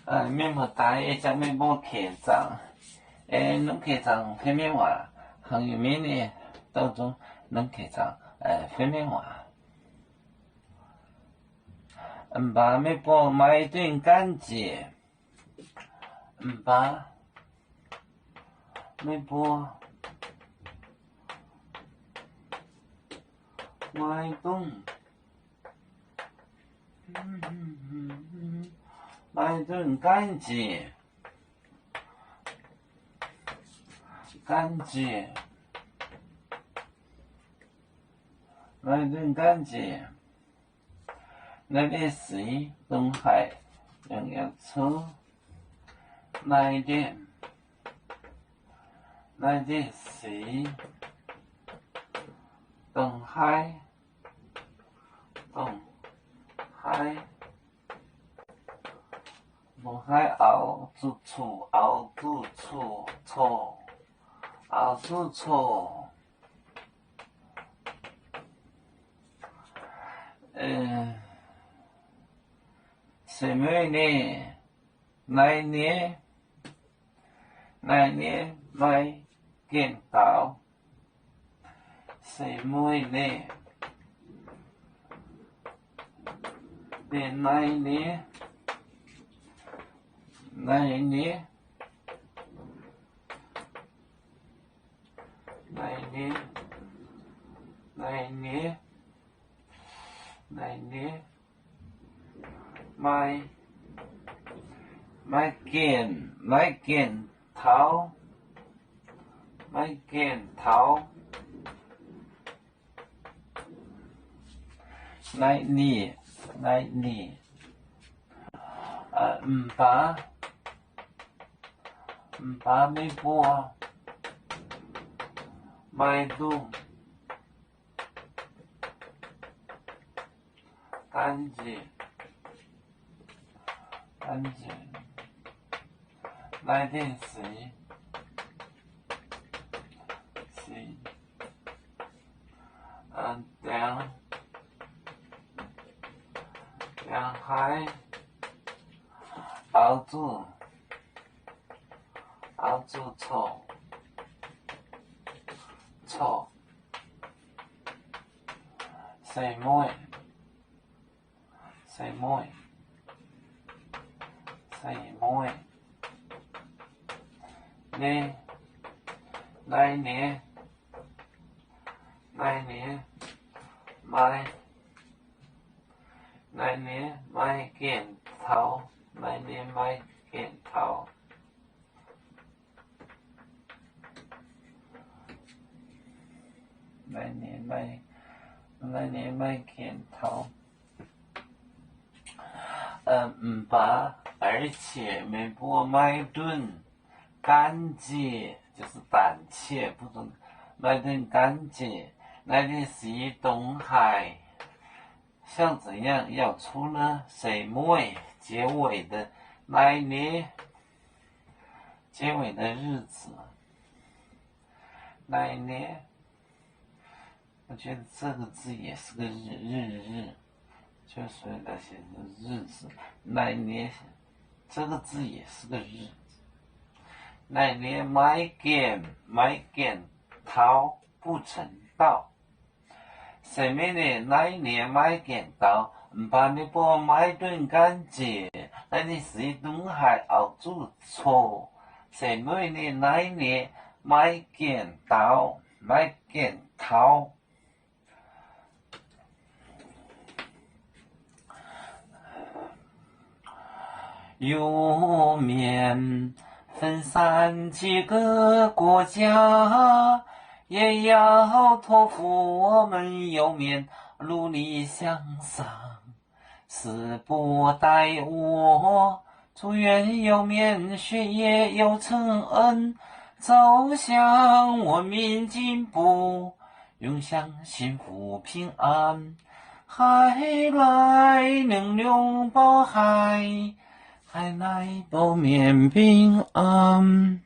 Mienh muoz-doic, ih zanc meih mbuo kec zaangc, norm kec zaangc fai mienh waac, hangx yie mienv nyei, douh nzung norm kec zaangc fai mienh waac. Mv baac meih mbuo maiv duqv gaanv njiec. Mv baac meih mbuo maiv duqv, maiv duqv gaanv njiec, gaanv njiec, maiv duqv gaanv njiec. Naaiv deix seix dongh haaix, yangh yaac cuv naaiv deix, naaiv deix seix dongh haaix, dongh haaix, dongh haaix aaux zuqc coqv, aaux zuqc coqv, coqv, aaux zuqc coqv. Se mueiz nyei, naaiv nyei, naaiv nyei maiv gengh daaux. Se mueiz nyei, naaiv nyei, naaiv nyei, naaiv nyei, naaiv nyei, naaiv nyei, maiv, maiv gengh, maiv gengh taux, maiv gengh taux. Naaiv nyei, naaiv nyei, mv baac, mv baac meih mbuo maiv duqv gaanv njiec, gaanv njiec naaiv deix seix, seix, dangx, dangx haaix, aaux zuqc, aaux zuqc corc, corc, se mueiz, se mueiz, se mueiz nyei, naaiv nyei, naaiv nyei maiv, naaiv nyei maiv gengh taux, naaiv nyei maiv gengh taux. Naaiv nyei maiv, naaiv nyei maiv gengh taux. Mv baac, 而且 meih mbuo maiv duqv gaanv njiec, 就是胆怯, maiv duqv gaanv njiec, naaiv deix seix dongh haaix, 像怎样要出呢？ se mueiz, 结尾的 naaiv nyei, 结尾的日子 naaiv nyei. 我觉得这个字也是个日，日，日，就所以它写成日子。那你，这个字也是个日子。那你 maiv gengh, maiv gengh taux, 不曾到. Se mueiz nyei, naaiv nyei maiv gengh taux, mv baac meih mbuo maiv duqv gaanv njiec, naaiv nyei seix dongh haaix aaux zuqc coqv. Se mueiz nyei, naaiv nyei maiv gengh taux, maiv gengh taux. 有面分散几个国家，也要托付我们有面努力向上。 死不带我，祝愿有面学业有成恩，走向文明进步，永享幸福平安。海来能量包海，海来包面平安。